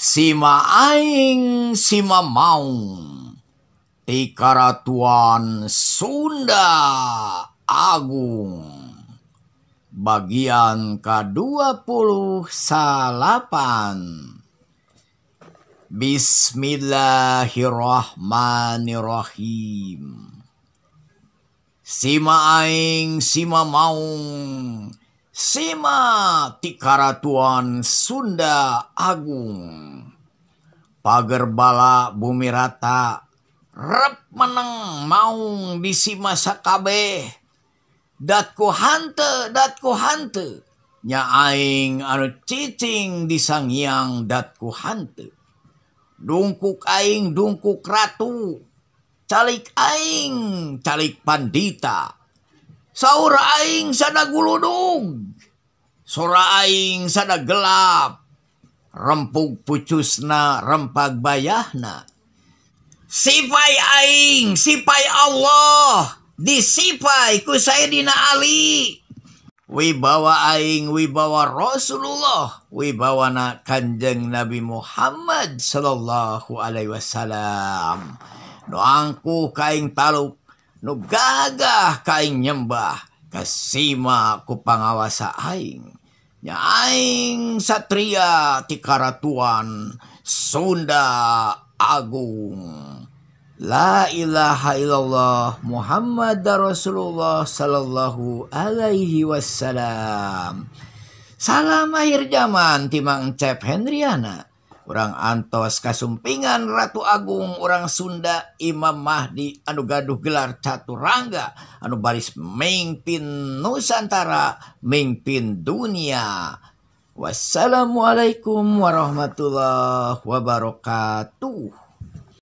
Sima aing sima maung ti Karatuan Sunda Agung bagian ka-29. Bismillahirrahmanirrahim. Sima aing sima maung sima ti Karatuan Sunda Agung. Pager bala bumi rata rep meneng maung di sima sakabeh. Datku hante nya aing anu cicing di sangiang datku hante. Dungkuk aing dungkuk ratu, calik aing calik pandita. Saur aing sada guludug, sora aing sada gelap. Rempug pucusna rempag bayahna. Sipai aing sipai Allah, disipai ku Sayyidina Ali. Wibawa aing wibawa Rasulullah, wibawana Kanjeng Nabi Muhammad sallallahu alaihi wasallam. Nu angkuh kaing taluk, nu gagah kaing nyembah, kasima ku pangawasa aing. Nya aing satria ti Karatuan Sunda Agung. La ilaha illallah Muhammad Rasulullah sallallahu alaihi wasallam. Salam akhir zaman ti Mang Encep Hendriana. Urang antos kasumpingan Ratu Agung urang Sunda Imam Mahdi anu gaduh gelar Caturangga anu baris mingpin Nusantara mingpin dunia. Wassalamualaikum warahmatullahi wabarakatuh.